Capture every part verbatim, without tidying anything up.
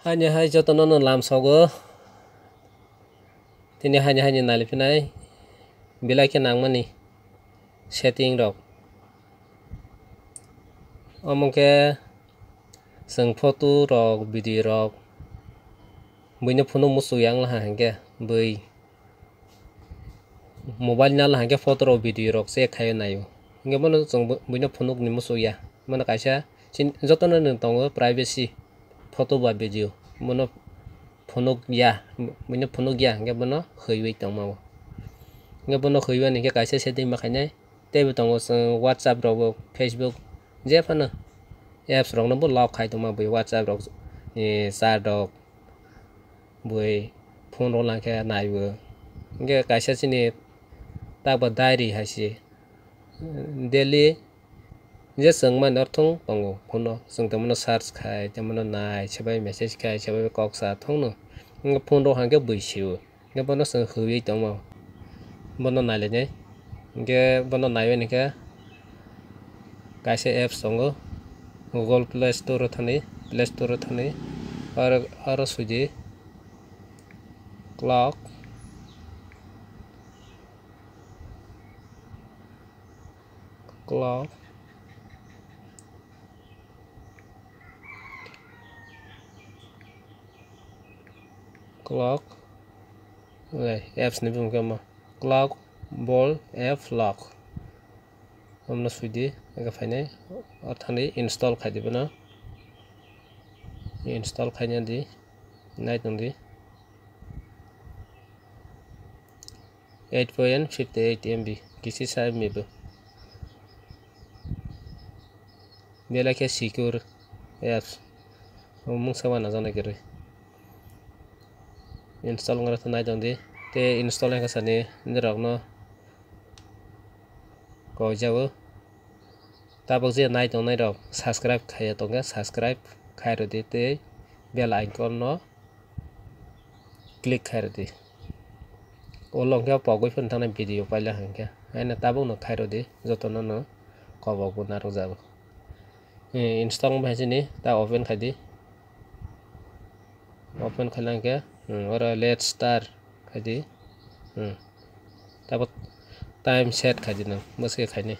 Haini hai jotono no lamsogo. Tini haini haini nailiphinai belai khe nangmani setting rok. Omo khe chwng photo rok, video rok buino phunuk muchuk yang laha hinkhe bui mobile nal hinkhe photo rok, video rok check khai naio. Hinkhe bono chwng bu-, buino phunukni muchuk ya. Bono kaisa chin-, jotono no tongo privacy photo ba video. Bono phunuk ya, buino phunuk ya hinkhe bono khwiwi tongmao. Hinkhe bono khwiwi hinkhe kaisa setting ma khainai. Teibo tongo chwng WhatsApp rogo, Facebook, je phano apps rokno bo lock khai tongma bui WhatsApp rok, eh, chat rok, bui phone rok langkhe naibo. Hinkhe kaisa chini takba diary hai se daily je chwng mani orthong tongo phone o, chwng tongmano search khai, tongmano nai, sebai message khai, sebai kok sa thongno. Hinkhe phone rok hinkhe bui sio. Hinkhe bono chwng khwiwi tongmo. Bono nailainai. Hinkhe bono naiwi hinkhe kaisa apps tongo. Google Play Store o thani, Play Store o thani. Aro, aro suidi clock. Clock. Clock. Lai, apps ni bumung khe ma. Clock, ball, app, lock. Omno suidi, ega phainai. O thani install khai di bono. Install khaina di. Nai tong di. Eight point fifty eight M B, kisi sa M B bo. Belai khe secure apps. O mungsa wana jana kwrwi. Install wngkha khe nai tong di. Tei install wngkha sani norokno koijao. Tabuk je nai tongnai rok subscribe khaiya tongkhe subscribe khai rwdi tei bell icon no click khai rwdi. Ulo hwnkhe pogwi phano thangnai video paila hinkhe. Haino tabukno khai rwdi, jotono no kobokbo narwkjago. Eh, install wngbai hai sini ta open khai di. Open khaina hinkhe, hmm, oro let's start khai di. Hmm. Tabuk time set khai di nang, bwswk khainai.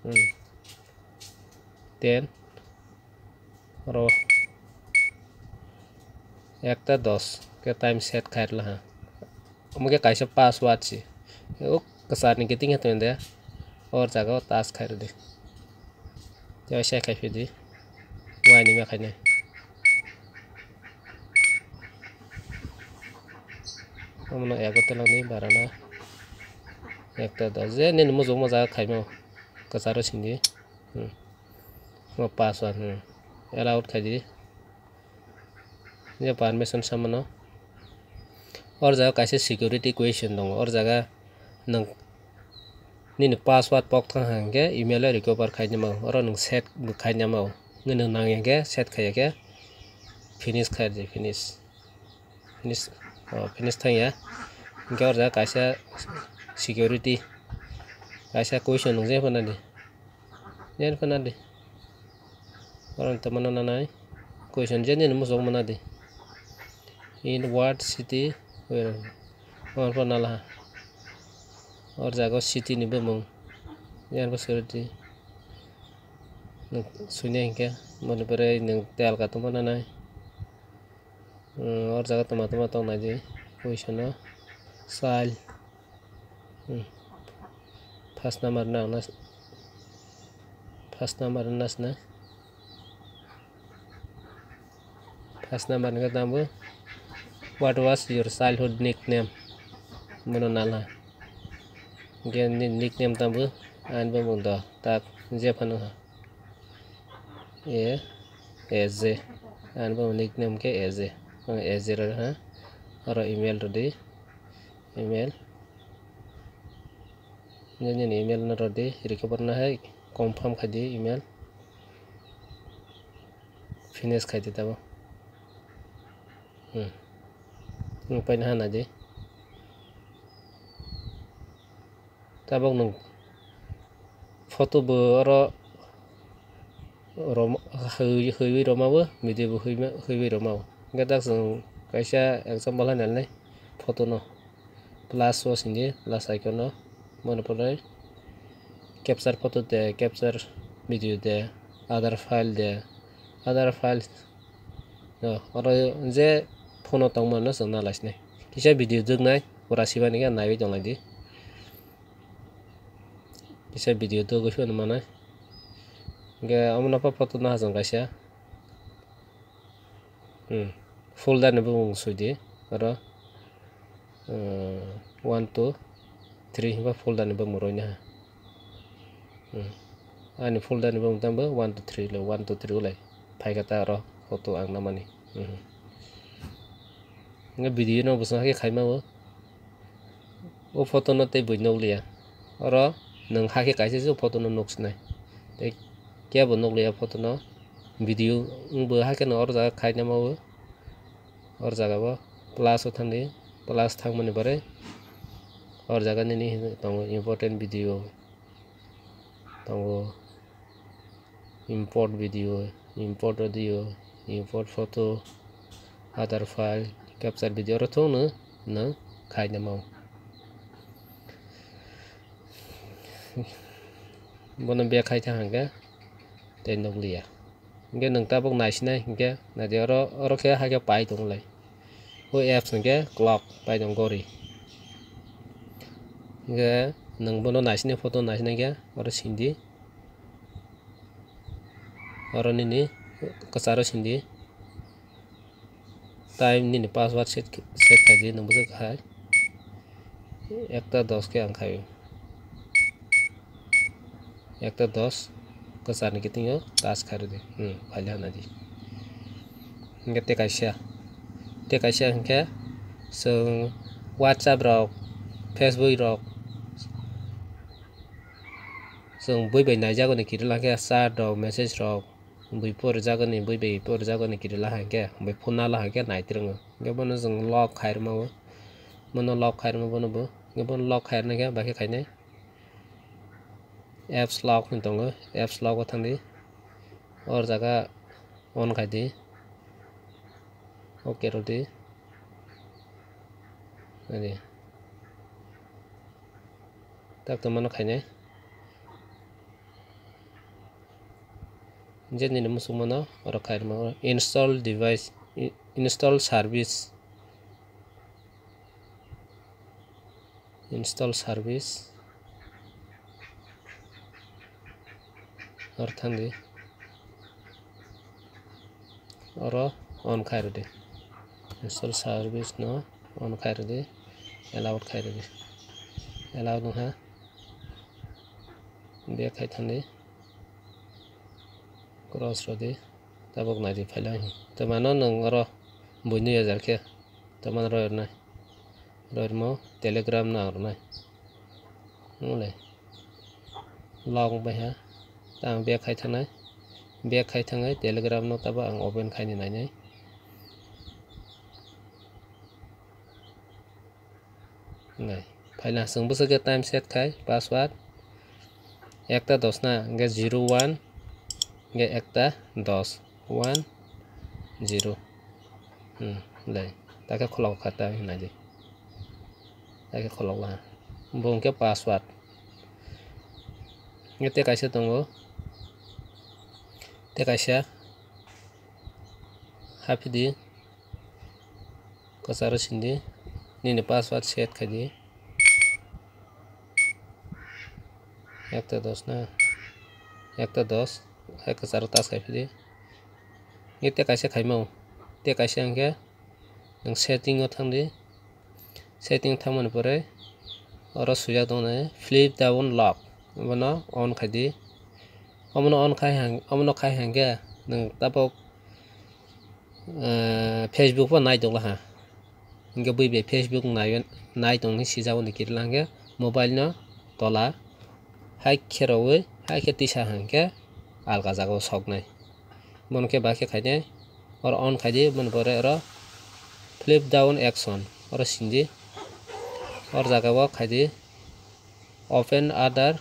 Hmm. Ten. Oro ekta dos khe time set khai rwla ha. Omo khe kaisa password se. O kwchar ni kiting khe tong de. Or jaga o touch khai rwdi. Tei waisa khai phidi. Waini ma khainai. Omono ego telangni barana. Ekta dos. Je nini mujung mo jaga khaimo. Kwcharo sindi. Hmm. O password, hmm. Allowed khai di. Je permission samano. Or jaga kaisa security question tongo. Or jaga nwng nini password pok thang hang khe email o recover khai namo. Oro nwng set khai namo. Nwng nang ya khe set khai ya khe finish khai di, finish. Finish, oh, finish thang ya. Hinkhe or jaga kaisa security. Kaisa question nwng je phano di. Yen phano di. Oro tamo nana nai. Question je nini muchung mana di. In what city? Well, oro phano nala. Or jaga city ni bumung. Yen bo security. Nwng suinai hinkhe, moni pore nwng telka tongma nanai. Hmm, or jaga toma toma tong nai di. Question o. Sal. Hmm. First number nang nas-, first number nas na. First number ni khe tamo, "What was your childhood nickname?" Bono nala. Hinkhe ni nickname tamo, ani bumung do, tak, je phano ha. A, A J. Ani bo nickname khe A J. Ang A J rw ha. Oro email rwdi. Email. Nini email no rwdi. Recover no hai confirm khai di email. Finish khai di tabo. Hmm. Nwng paina ha nai di. Tabuk nwng photo bo oro rom-, hwi-, hwiwi romao, video bo hwima-, hwiwi romao. Hwnkhe tak chwng kaisa example hai nai photo no. Plus o sindi, plus icon o. Mone pore capture photo de, capture video de, other file de, other file. No, oro je phone o tongmano chwng nalai sinai. Kisa video dwknai, pura sibani khe naiwi tonglai di. Kisa video dwgwi phano manai. Hwnkhe omo no photo no hachwng kaisa. Hmm. Folder ni bumung soi di. Oro, eh, one, two, three hwnba folder ni bumung rwina ha. Hmm. Ani folder ni bumung tamo one, two, three le, one, two, three le. Phaikha ta oro photo ang namani. Hmm. Hwnkhe video no bwswng hakhe khaima o. O photo no tei bui nukliya. Oro nwng hakhe kaisa se o photo no nuksinai. Tei kebo nukliya photo no. Video wngbo hakhe no oro jaga khainama o. Oro jaga o plus o thangdi. Plus thangmani pore oro jaga nini hinwi tongo important video. Tongo. Import video, import audio, import photo, other file, capture video, oro thung no, no khaina mau. Bono back khai thang hwnkhe tei nukliya. Hwnkhe nwng tabuk naisinai hwnkhe naidi oro, oro khe hakhe pai tonglai. O apps hwnkhe clock pai tong gori. Hwnkhe nwng bono naisinai photo naisinai khe oro sindi. Oro nini kwcharo sindi. Time nini password set, set khaidi nwng bwswk hai. Ekta dos khe ang khai. Ekta dos kwcharni kitingo touch khairwdi. Hmm, phaile hwnadi. Hwnkhe tei kaisa. Tei kaisa hwnkhe chwng WhatsApp rok, Facebook rok, chwng bui bai naijagoni kirilangkhe chat rok, message rok, bui porijagoni, bui bai porijagoni kirila hwnkhe, bui phone nala hwnkhe naitrwngo. Hwnkhe bono chwng lock khairwmao, bono lock khairwma bono bo, hwnkhe bono lock khairwna khe bahai khe khainai. Apps lock hinwi tongo, apps lock o thangdi. Or jaga on khaidi. Ok rwdi. Ani. Tak tongmano khainai. Je nini muchungmano oro khairwma install device, i-, install service. Install service. Oro thangdi. Oro on khairwdi. Install service no on khairwdi. Allowed khairwdi. Allowed wngkha. Back khai thangdi. Cross rwdi. Tabuk naidi phaila. Twmano nwng oro buino yajar khe. Twmano roirwnai. Roirwmo Telegram no ang rwnai. Wngmole. Lock wngpaiha. Ta ang back khai thangnai. Back khai thangwi Telegram no tabuk ang open khaini nainai. Nai. Phaila chwng bwswk khe time set khai password. Ekta dos na, hwnkhe zero one, hwnkhe ekta dos, one, zero. Hmm, le. Takhe khulok kha ta hinai di. Takhe khulok la. Bo hwnkhe password. Hwnkhe tei kaisa tongo. Tei kaisa. Haphidi. Kwcharo sindi. Nini password set khaidi. Ekta dos na. Ekta dos. Hai kwcharo touch khai phidi. Nge tei kaisa khaimao. Tei kaisa hwnkhe nwng setting o thangdi. Setting thangmani pore oro swijak tongo flip down lock. Bono on khaidi. Omono on khai hang, omono khai hangkhe nwng tabuk, eh, Facebook bo nai tongla ha. Hingke bui bai Facebook nai, nai tongni sijak ni kirila hingke mobile no tola hai khe rowoi hai khe tisa hingke alga jaga o soknai. Bono khe bahai khe khainai oro on khaidi, bono pore oro flip down action oro sindi, or jaga o khaidi. Open other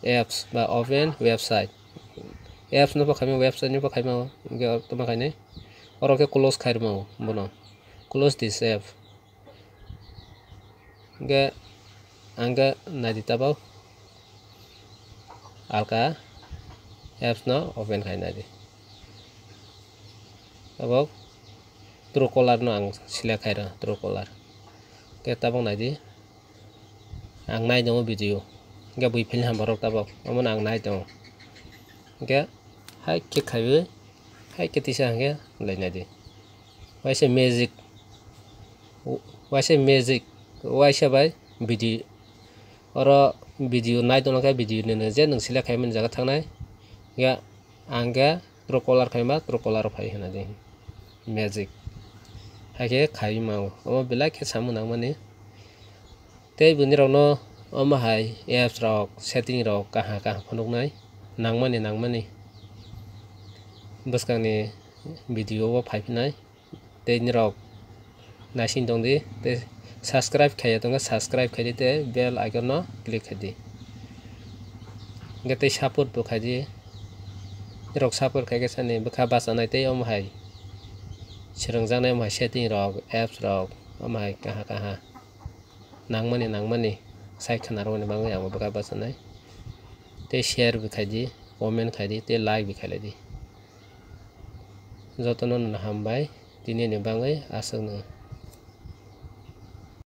apps ba open website. Apps no bo khaima, website no bo khaima, hwnkhe tamo khainai. Oro khe close khairwma o bono. Close this app. Hwnkhe ang khe naidi tabok alka apps no open khai naidi. Tabok Truecaller no ang select khai rw, Truecaller. Hwnkhe tabok naidi. Ang nai tongo video. Hwnkhe bui philni hambar rok tabok. Omono ang nai tongo. Hwnkhe hai khe khaiwi, hai khe tisa hwnkhe lai naidi. Waisa magic. Waisa magic. Waisa bai video. Oro video nai tongna khe video nini je nwng select khaimani jaga thangnai. Hwnkhe ang khe Truecaller khaima, Truecaller o phai hwnadi. Magic. Hai khe khaiwi mao. Omo belai khe samung nangmani. Tei bini rokno omo hai apps rok, setting rok kaha kaha phunuknai. Nangmani, nangmani. Bwskangni video o phai phinai. Tei nirok naising tongdi, tei subscribe khaiya tongkha, subscribe khaidi, tei bell icon no click khaidi. Hwnkhe tei support bo khaidi, nirok support khaikhe sani bwkha bachanai tei omo hai swrwngjaknai omo hai setting rok, apps rok, omo hai kaha kaha nangmani, nangmani sai khwnarwkni bagwi ang bo bwkha bachanai. Tei share bo khaidi, comment khaidi, tei like bo khailaidi. Jotono no hambai, tini ni bagwi aswk no.